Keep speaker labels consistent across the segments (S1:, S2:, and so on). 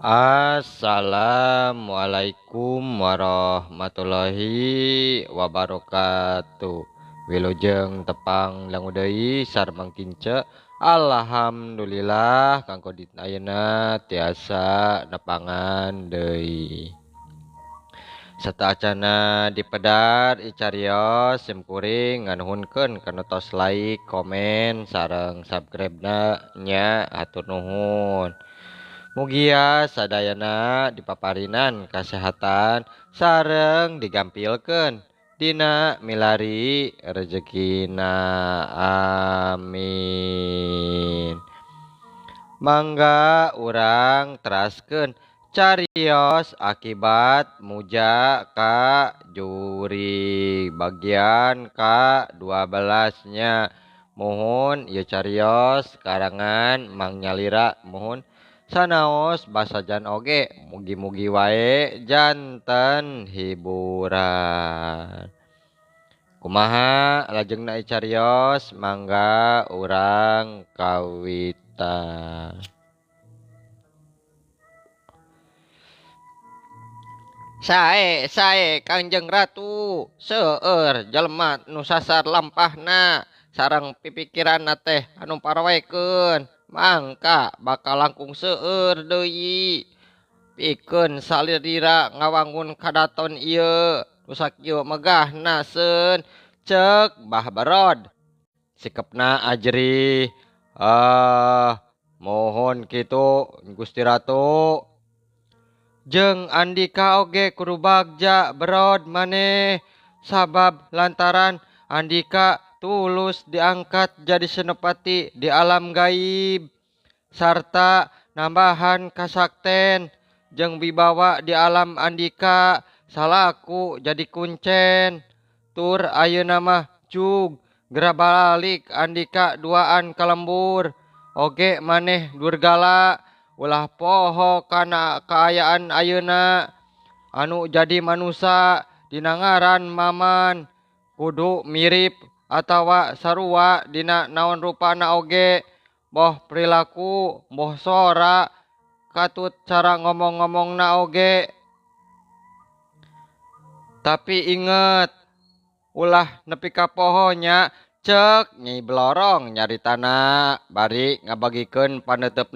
S1: Assalamualaikum warahmatullahi wabarakatuh. Wilujeng tepang langu deui sareng kince. Alhamdulillah kanggo dinten ayeuna tiasa nepangan deui. Sateuacana dipedar icarios sim kuring nganuhunkeun kana tos like, komen, sareng subscribe-na nya hatur nuhun. Mugia sadayana dipaparinan kasehatan sareng digampilkeun dina milari rejekina, amin. Mangga urang teraskeun carios akibat muja ka juri bagian ka 12 nya. Muhun ieu carios karangan Mang Nyalira, muhun sanaos basajan oge mugi-mugi wae janten hiburan. Kumaha lajengna carios, mangga urang kawitan. Sae sae Kangjeng Ratu, seueur jelema nu sasar lampahna sareng pipikiranna teh anu parawekeun. Mangka bakal langkung seueur deui. Pikeun salirira ngawangun kadaton ieu nu sakieu megahna seun, ceuk Mbah Berod. Sikepna ajrih, mohon kitu Gusti Ratu. Jeung Andika oge kudu bagja Berod maneh, sabab lantaran Andika tulus diangkat jadi senopati di alam gaib sarta nambahan kasakten jeung wibawa di alam Andika salaku jadi kuncen. Tur ayeuna mah cug gera balik Andika duaan ka lembur. Oge maneh Durgala ulah poho kana kaayaan ayeuna anu jadi manusa dina ngaran Maman kudu mirip atawa sarua dina naon rupana oge, boh perilaku boh sora katut cara ngomong-ngomongna oge. Tapi inget ulah nepi ka poho nya, ceuk Nyi Blorong nyaritana bari ngabagikeun paneuteup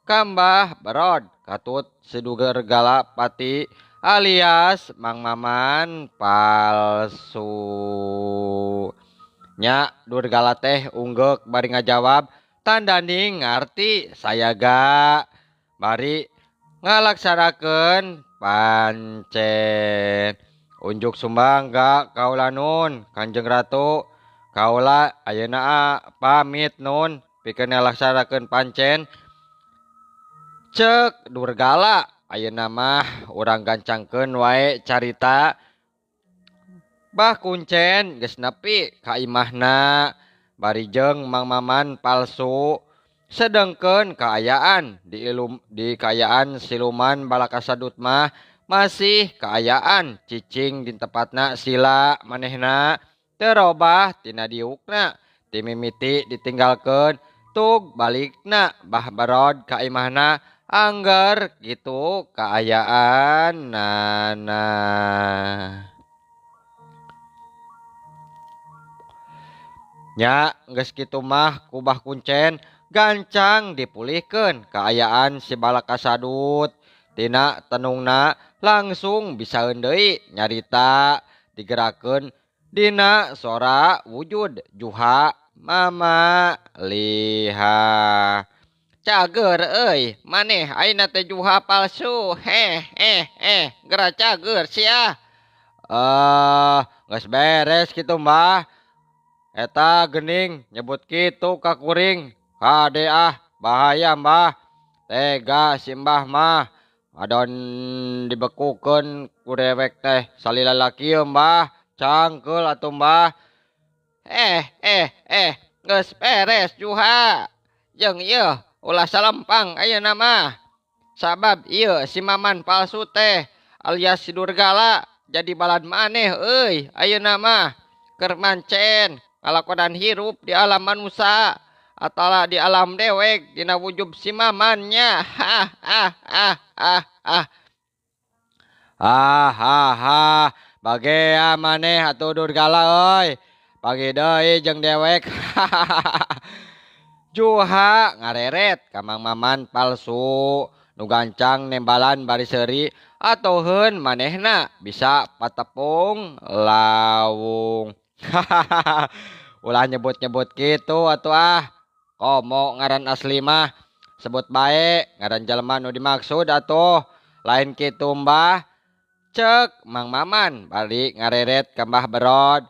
S1: ka Mbah Berod katut si Durgala Pati alias Mang Maman palsu. Nya Durgala teh unggeuk bari ngajawab tandani ngarti sayaga bari ngalaksanakeun pancen. Unjuk sumbang ga kaula nun Kanjeng Ratu, kaula ayeuna pamit nun pikeun ngalaksanakeun pancen. Ceuk Durgala ayeuna mah urang gancangkeun wae carita. Bah kuncen geus nepi ka imahna bari jeung Mang Maman palsu, sedengkeun kaayaan di kaayaan siluman Balakasadut mah masih kaayaan cicing di tempatna sila manehna teu robah tina diukna timimiti ditinggalkeun tug balikna Bah Berod ka imahna angger kitu kaayaan nana. Nya geus kitu mah ku Bah Kuncen gancang dipulihkeun kaayaan si Balakasadut. Tina tenungna langsung bisaeun deui nyarita digerakeun dina sora wujud juha mama liha. Cager euy maneh ayeuna teh juha palsu, heh heh heh geura cager sia. Geus beres kitu Mbah. Eta gening nyebut kitu ka kuring. Kade ah bahaya Mbah. Tega si Mbah mah. Adon dibekukeun ku dewek teh salila kieu Mbah. Cangkeul atuh Mbah. Eh eh eh geus beres juha. Jeung ieu ulah salempang ayeuna mah. Sabab ieu si Maman palsu teh alias si Durgala jadi balad maneh euy ayeuna mah keur mancen ngalakonan hirup di alam manusa. Atala di alam dewek dina wujud si Mamannya. Ha ha ha ha ha. Ha ha ha. Bagea maneh atuh Durgala euy. Pagi deui jeung dewek. Juha ngareret ka Mang Maman palsu nu gancang nembalan bari seuri atoheun manehna bisa patepung lawung. Ulah nyebut-nyebut kitu atuh ah. Komo ngaran asli mah sebut bae ngaran jelema nu dimaksud atuh. Lain kitu Mbah. Cek Mang Maman bari ngareret ka Mbah Berod.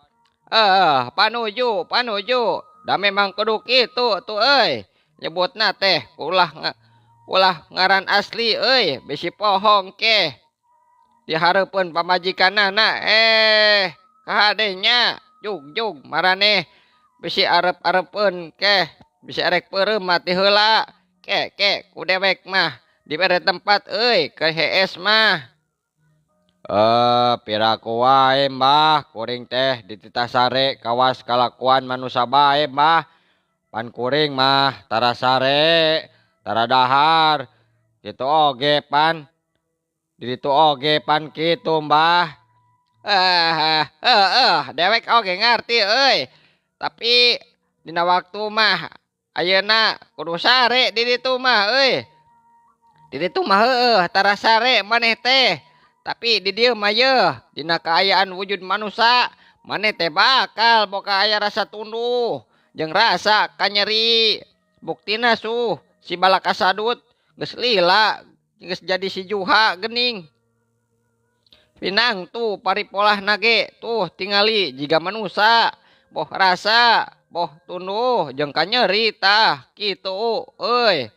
S1: Panuju, panuju. Da memang kudu kitu atuh euy. Nyebutna teh ulah ngaran asli euy, bisi pohong ke. Dihareupeun pamajikanana kahade nya jug-jug maraneh bisi arep-arepeun ke, bisi arek peureum mah ti heula. Ke ke ku dewek mah dibere tempat euy ke HS mah. Piraku wae Mbah, kuring teh dititah sare kawas kalakuan manusa bae Mbah. Pan kuring mah tara sare, tara dahar. Kitu oge pan. Di ditu oge pan kitu Mbah. Dewek oge ngarti euy. Tapi dina waktu mah ayeuna kudu sare di ditu mah euy. Di ditu mah heueuh tara sare maneh teh. Tapi di dieu mah yeuh dina kaayaan wujud manusa maneh teh bakal boga aya rasa tunduh jeung rasa kanyeri. Buktina suh si Balaka Sadut geus lila geus jadi si Juha geuning. Pinang tuh paripolah nage tuh tingali jiga manusa boh rasa boh tunduh jeung kanyeri tah kitu euy.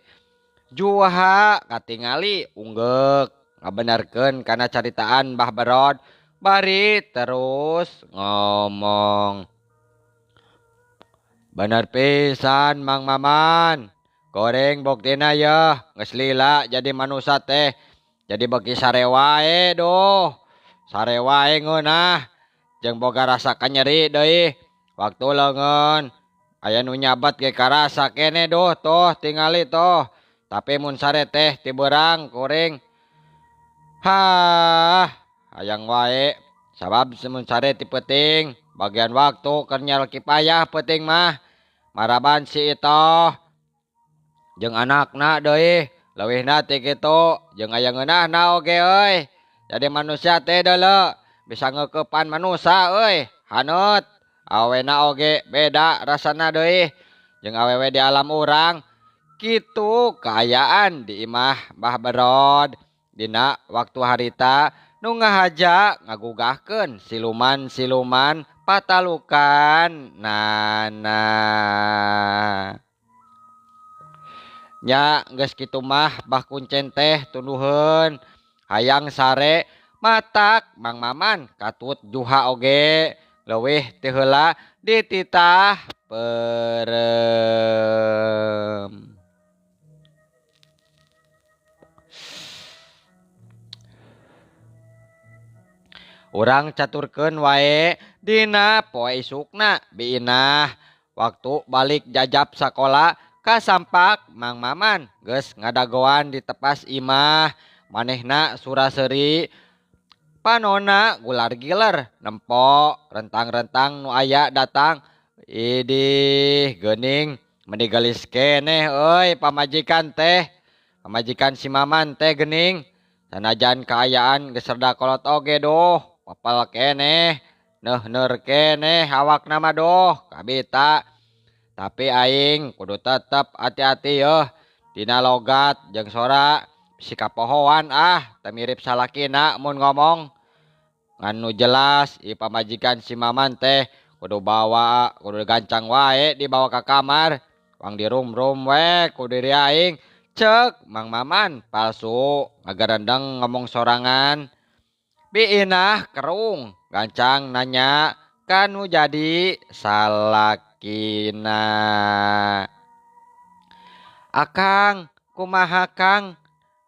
S1: Juha katingali unggeuk ngabenerkeun kana caritaan Mbah Berod bari terus ngomong. Bener pisan Mang Maman. Goreng buktina yeuh geus lila jadi manusa teh. Jadi beuki sare wae doh. Sare wae ngeunah jeung boga rasa kanyeri deui. Waktu leungeun aya nu nyabat ge karasa keneh doh toh tingali toh. Tapi mun sare teh ti beurang kuring. Hah, hayang wae sabab mun sare ti peuting bagian waktu keur nyalki payah peuting mah. Maraban si Itoh jeung anakna deui leuwihna ti kitu jeung aya ngeunahna oge euy. Jadi manusia teh deuleu bisa ngeukepan manusa euy, haneut. Awena oge beda rasana deui jeung awewe di alam urang. Kitu kaayaan di imah Mbah Berod dina waktu harita nu ngahaja ngagugahkeun siluman-siluman patalukan nana. Nya geus kitu mah Bah Kuncen teh tunduheun hayang sare matak Mang Maman katut Juha oge leuwih ti heula dititah peureum. Urang caturkeun wae dina poe isukna biinah waktu balik jajab sakola kasampak Mang Maman geus ngadagoan di tepas imah manehna sura-seuri panona gular-giler nempo rentang-rentang nu aya datang. Idih geuning meni geulis keneh euy pamajikan teh, pamajikan si Maman teh geuning sanajan kaayaan geus rada kolot oge doh papal keneh neuh-neur keneh awakna mah doh kabita. Tapi aing kudu tetep hati-hati yeuh dina logat jeung sora bisi kapohoan ah teu mirip salakina mun ngomong. Ngan nu jelas ieu pamajikan si Maman teh kudu bawa kudu gancang wae dibawa ka kamar wang dirum-rum we ku diri aing. Cek Mang Maman palsu ngagarendeng ngomong sorangan. Biinah kerung gancang nanya kanu jadi salakina. Akang kumaha Kang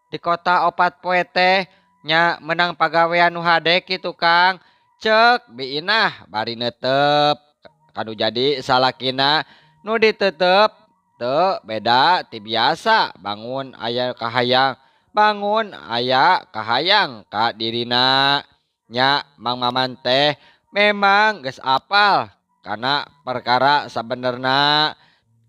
S1: di kota opat poe teh nya menang pagawean nu hade kitu Kang. Cek Biinah bari neuteup kanu jadi salakina nu ditetep teu beda ti biasa bangun aya kahayang bangun aya kahayang ka dirina. Nya Mang Maman teh memang geus apal kana perkara sabenerna.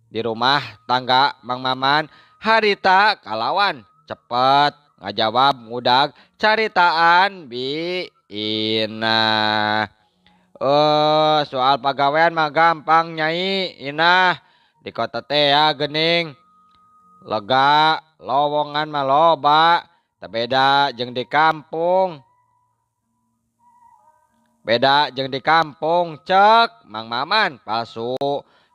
S1: Di rumah tangga Mang Maman harita kalawan cepet ngajawab ngudag caritaan Bi Inah. Soal pagawean mah gampang Nyai Inah, di kota teh ya geuning lega, lowongan mah loba, teu beda jeung di kampung. Beda jeung di kampung cek Mang Maman palsu.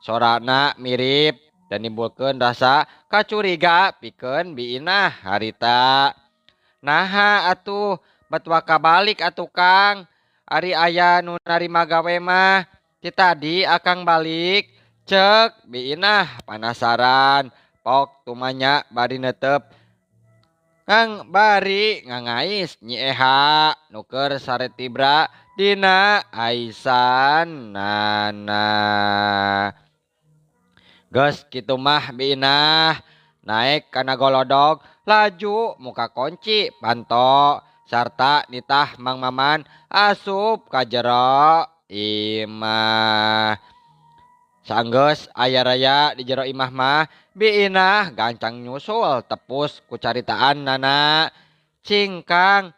S1: Sorana mirip dan nimbulkeun rasa kacuriga pikeun Bi Inah harita. Naha atuh bet waka balik atuh Kang, ari aya nu narima gawe mah ti tadi akang balik cek Bi Inah panasaran. Pok tumanya bari netep Kang bari ngangais Nyi Eha nu keur sare tibra dina aisan nana. Geus kitu mah Bi Inah naek kana golodog laju muka kunci panto sarta nitah Mang Maman asup ka jero imah. Sanggeus aya raya di jero imah mah Bi Inah gancang nyusul tepus ku caritaan nana. Cing Kang,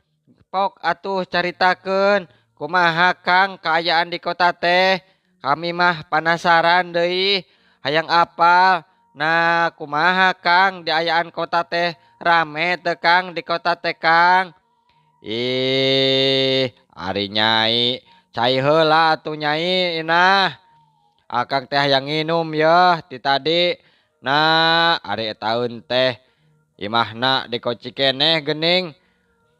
S1: pok atuh caritakeun kumaha Kang kaayaan di kota teh. Kami mah panasaran deui hayang apal. Nah kumaha Kang di ayaan kota teh, rame teu Kang di kota teh Kang? Ih, ari Nyai, cai heula atuh Nyai Inah. Akang teh hayang nginum yeuh ti tadi. Nah, ari etaeun teh imahna dikunci keneh geuning.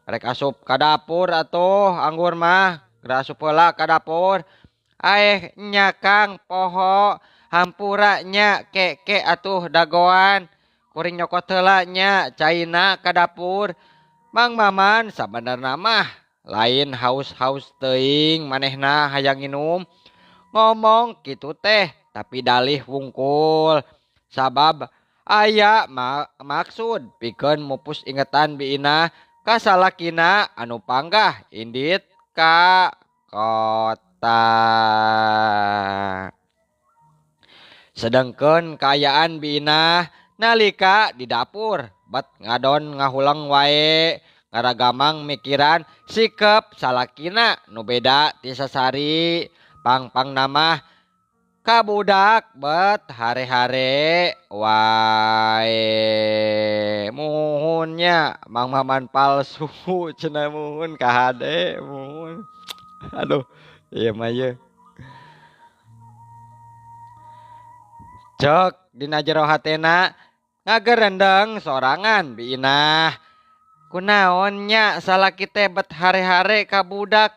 S1: Rek asup ka dapur atuh anggur mah, geura asup heula ka dapur. Aeh nya Kang poho hampura nya keke atuh dagoan. Kuring nyokot heula nya caina ka dapur. Mang Maman sabenerna mah lain haus-haus teuing manehna hayang nginum. Ngomong kitu teh tapi dalih wungkul sabab aya maksud pikeun mupus ingetan Bi Inah ka salakina anu panggah indit ka kota. Sedengkeun kaayaan Bi Inah nalika di dapur bet ngadon ngahuleng wae ngaragamang mikiran sikep salakina nu beda ti sasari. Pang-pang namah kabudak bet hare-hare wae. Muhunnya Mang Maman palsu cenah muhun kahade muhun. Aduh, ieu mah ieu. Cek dina jero hatena ngagerendeng sorangan Bi Inah. Kunaon nya salaki teh bet hare-hare kabudak.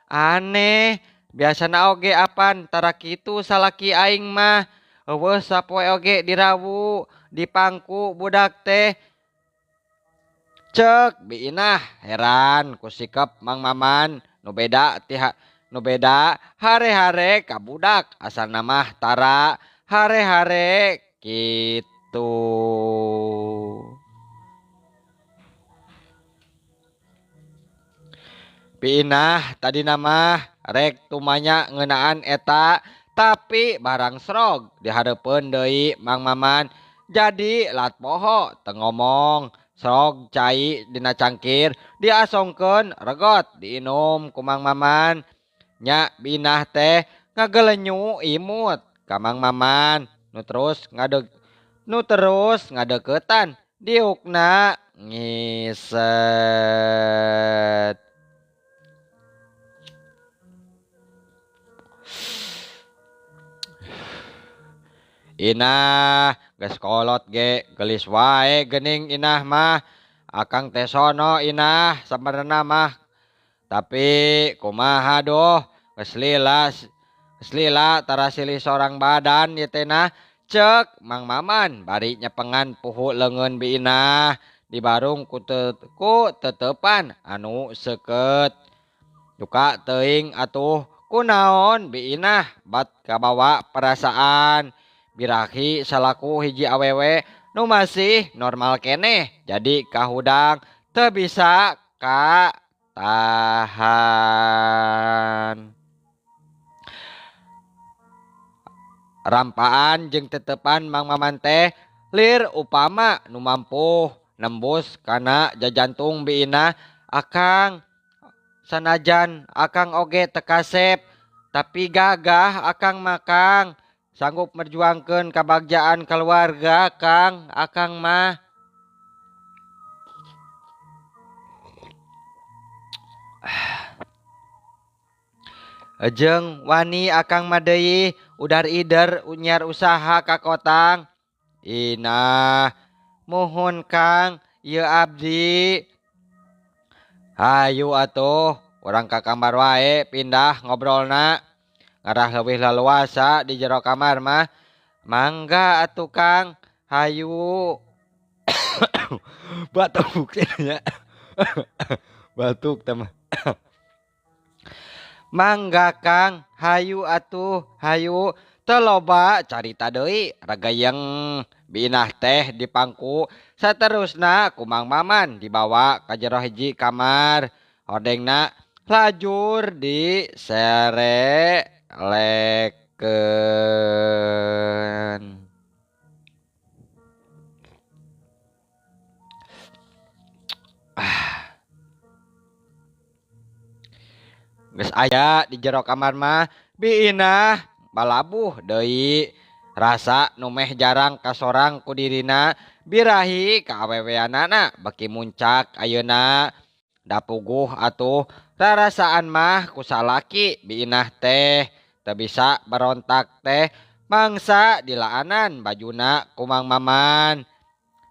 S1: Aneh. Biasana oge apan tara kitu salaki aing mah. Eueuh sapoe oge dirawu dipangku budak teh. Cek Bi Inah heran ku sikep Mang Maman nu beda ti nu beda hare-hare ka budak asalna mah tara hare-hare kitu. Bi Inah tadi mah rek tumanya ngeunaan eta tapi barang srog dihareupeun deui Mang Maman jadi lat poho teu ngomong. Srog cai dina cangkir diasongkeun regot diinum ku Mang Maman. Nya Bi Inah teh ngagelenyu imut ka Mang Maman nu terus ngadeukeutan diukna ngiset. Inah geus kolot ge geulis wae geuning Inah mah. Akang teh sono Inah sabenerna mah. Tapi kumaha doh geus lila tara silih sorang badan ieu teh nah. Cek Mang Maman bari nyepengan puhu leungeun Bi Inah di barung ku tetepan anu seukeut. Duka teuing atuh kunaon Bi Inah bat kabawa perasaan. Birahi salaku hiji awewe nu masih normal keneh jadi kahudang teu bisa katahan. Rampaan jeung tetepan Mang Maman teh lir upama nu mampu nembus kana jajantung Bi Inah. Akang sanajan akang oge teu kasep tapi gagah akang mah Kang, sanggup merjuangkeun kabagjaan keluarga Kang, akang mah. Jeung wani akang mah deui udar ider nyiar usaha ka kotang. Inah muhun Kang, ieu abdi. Hayu atuh urang ka kamar wae pindah ngobrolna. Ngarah leuwih leluasa di jero kamar mah. Mangga atuh Kang, hayu. Batuk nya. Batuk teh mah. Mangga Kang, hayu atuh, hayu. Teu loba carita deui ragayeng. Bi Inah teh dipangku saterusna ku Mang Maman dibawa ka jero hiji kamar. Hodengna lajur diserelekeun. Geus aya di jero kamar mah Bi Inah balabuh deui. Rasa nu meh jarang kasorang ku dirina birahi ka aweweanana beki muncak ayeuna. Da puguh atuh rarasaan mah ku salaki Bi Inah teh teu bisa berontak teh mangsa dilaanan bajuna ku Mang Maman.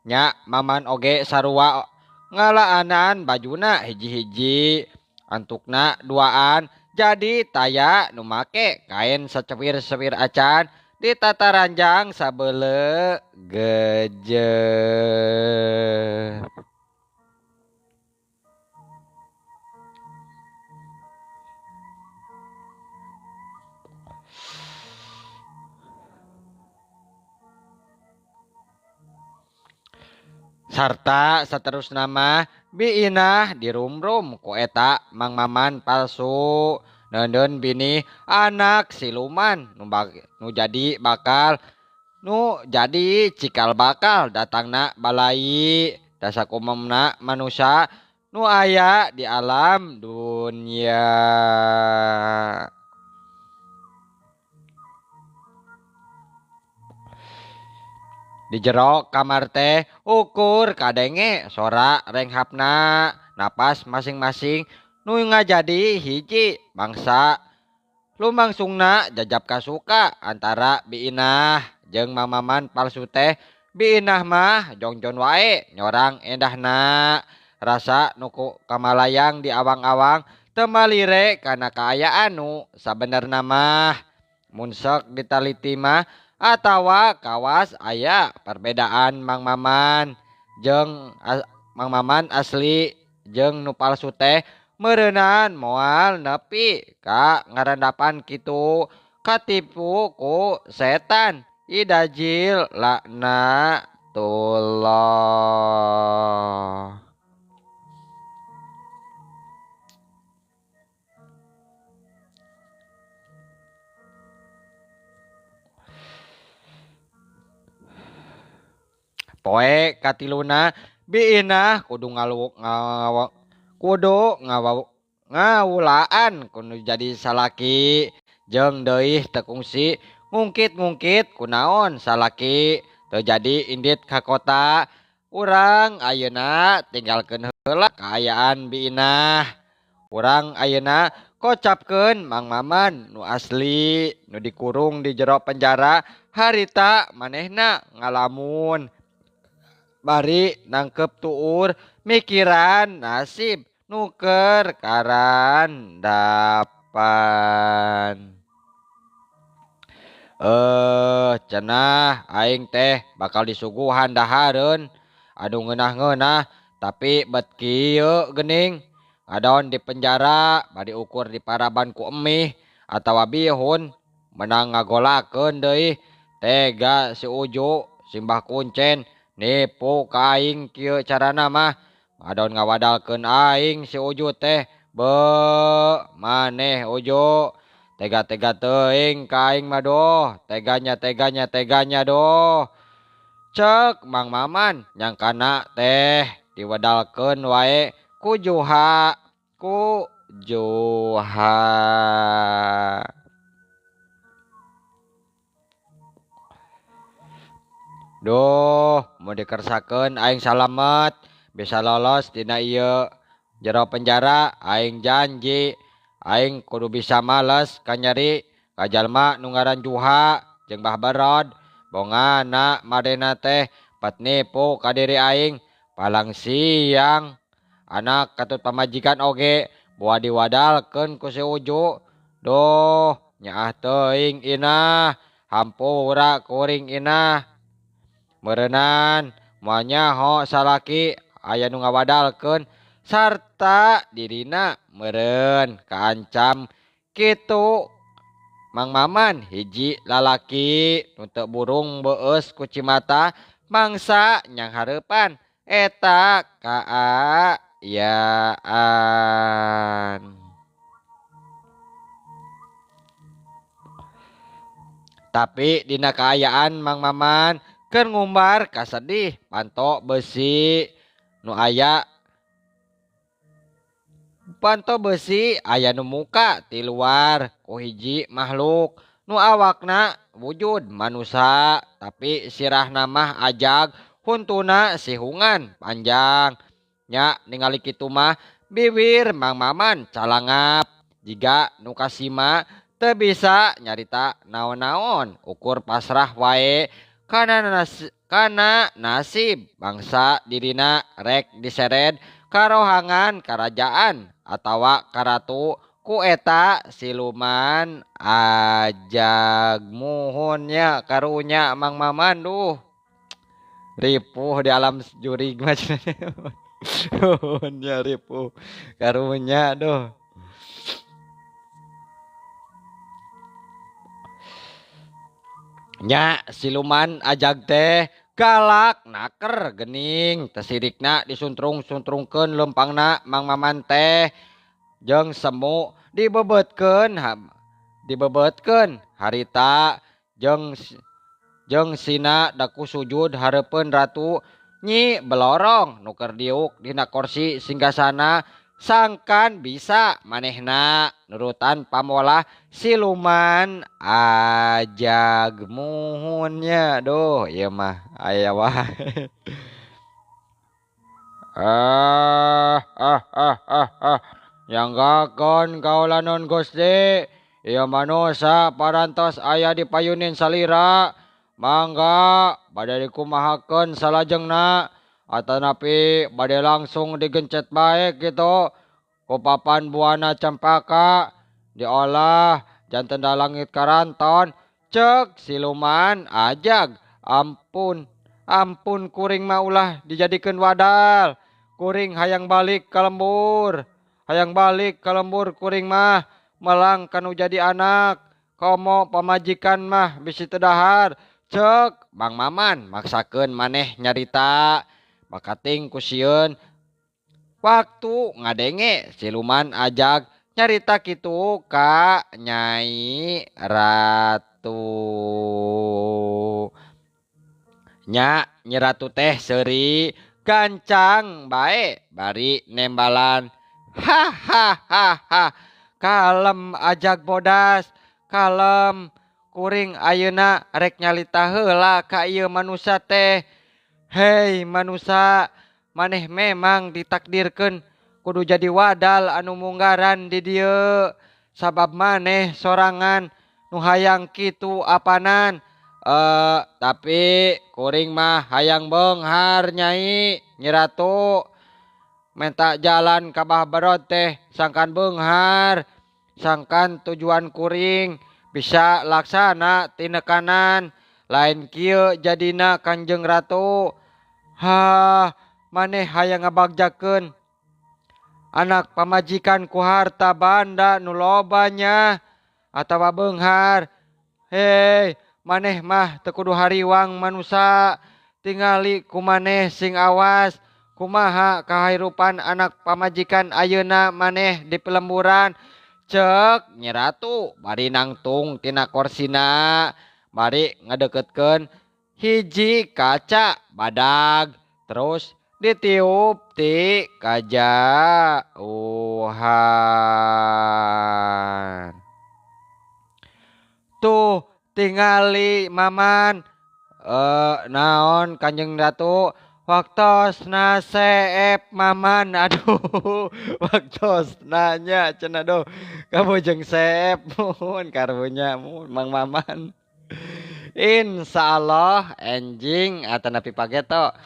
S1: Nya Maman oge sarua ngalaanan bajuna hiji-hiji antukna duaan jadi taya nu make kain sacewir-sewir acan ditataranjang sabeule geje. Sarta saterusna mah Bi Inah dirumrum ku eta Mang Maman palsu. Neundeun bini anak siluman nu jadi bakal nu jadi cikal bakal datangna balai dasakumemna manusia nu aya di alam dunia. Di jero kamar teh ukur kadenge sora renghapna napas masing-masing nu ngajadi hiji bangsa lumangsungna jajab kasuka antara Bi Inah jeung Mang Maman palsu teh. Bi Inah mah jongjon wae nyorang endahna rasa nuku kamalayang di awang-awang teu malire kana kaayaan nu sabenerna mah. Mun sok ditaliti mah atawa kawas aya perbedaan Mang Maman jeung Mang Maman asli jeung nu palsu teh meureunan moal nepi ka ngarandapan kitu katipu ku setan idajil laknatullah. Poe katiluna Bi Inah kudu ngawulaan kudu jadi salaki jeung deui teu kungsi ngungkit-ngungkit kunaon salaki teu jadi indit ka kota. Urang ayeuna tinggalkeun heula kaayaan Bi Inah. Urang ayeuna kocapkeun Mang Maman nu asli nu dikurung di jero penjara harita manehna ngalamun bari nangkep tuur mikiran nasib nuker karandapan. Cenah aing teh bakal disuguhan dahareun. Aduh ngeunah-ngeunah tapi bet kieu geuning. Ngadon di penjara bari ukur di paraban ku emih atawa bihun menang ngagolakeun deui. Tega si Uju simbah kuncen nipu ka aing kieu carana mah. Ngadon ngawadalkeun aing si Uju teh. Beuh maneh Uju tega-tega teuing ka aing mah doh. Teganya teganya teganya doh. Cek Mang Maman nyangkana teh diwedalkeun wae ku Juha, ku Juha. Duh, mun dikersakeun aing salamet bisa lolos dina ieu jero penjara, aing janji aing kudu bisa males ka nyeri ka jalma nu ngaran Juha jeung Bah Berod. Bongana marena teh pat nipu ka diri aing palang siang. Anak katut pamajikan oge boa diwadalkeun ku si Uju. Duh, nyaah teuing inah, hampura kuring inah. Meureunan moal nyaho salaki aya nu ngawadalkeun sarta dirina meureun kaancam kitu. Mang Maman hiji lalaki nu teu burung beueus ku cimata mangsa nyanghareupan eta kaayaan. Tapi dina kaayaan Mang Maman keur ngumbar kasedih panto besi nu aya panto besi aya nu muka ti luar ku hiji makhluk nu awakna wujud manusa tapi sirahna mah ajag huntuna sihungan panjang. Nya ningali kitu mah bibir Mang Maman calangap jiga nu kasima teu bisa nyarita naon-naon ukur pasrah wae kana nasib bangsa dirina rek diseret karohangan karajaan atawa karatu ku eta siluman ajag. Muhunnya karunya Mang Maman duh ripuh di alam jurig mah cenah. Muhunnya ripuh karunya duh. Nya siluman ajag teh galak naker gening tesirikna disuntrung-suntrungkeun lempangna Mang Maman teh jeung semu dibebetkeun harita jeung sina daku sujud hareupeun ratu Nyi Belorong nu keur diuk dina korsi singgasana sangkan bisa manehna nurutan pamolah siluman ajag. Muhunnya duh ieu mah aya wae. Ah ah ah ah ah nyanggakeun kaula nun Gusti ieu manusa parantos aya di payunin salira mangga bade dikumahakeun salajengna atanapi bade langsung digencet bae kitu ku papan buana cempaka diolah janten langit karanton. Cek siluman ajag ampun ampun kuring mah ulah dijadikeun wadal kuring hayang balik ka lembur hayang balik ka lembur kuring mah melang kanu jadi anak komo pamajikan mah bisi teu dahar. Cek Mang Maman maksakeun maneh nyarita bakating ku sieun waktu ngadenge siluman ajag nyarita kitu ka Nyai Ratu. Nya Nyi Ratu teh seuri gancang bae bari nembalan ha ha ha ha kalem ajag bodas kalem kuring ayeuna rek nyalita heula ka ieu manusa teh. Hei manusa maneh memang ditakdirkeun kudu jadi wadal anu munggaran di dieu sabab maneh sorangan nu hayang kitu apanan. Tapi kuring mah hayang beunghar Nyai Nyi Ratu menta jalan ka Bah Berod teh sangkan beunghar sangkan tujuan kuring bisa laksana tinekanan lain kieu jadina Kanjeng Ratu. Hah maneh hayang ngabagjakeun anak pamajikan ku harta banda nu loba nya atawa beunghar. Hei Maneh mah teu kudu hariwang manusa. Tingali ku maneh sing awas kumaha kahirupan anak pamajikan ayeuna maneh di pelemburan. Cek Nyi Ratu bari nangtung tina korsina bari ngadeukeutkeun hiji kaca badag terus ditiup ti kajauhan. Tuh tingali Maman, naon Kanjeng Ratu waktosna seep Maman. Aduh waktosna nya cenah duh kabujeng seep mun karunya mun Mang Maman. Insyaallah enjing atanapi pageto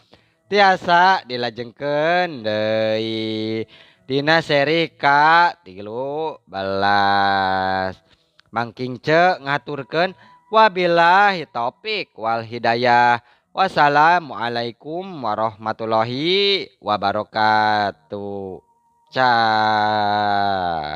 S1: tiasa dilajengkeun deui dina seri ka 13. Mangking ce ngaturkeun wabillahi taufik wal hidayah. Wassalamualaikum warahmatullahi wabarakatuh. Cah.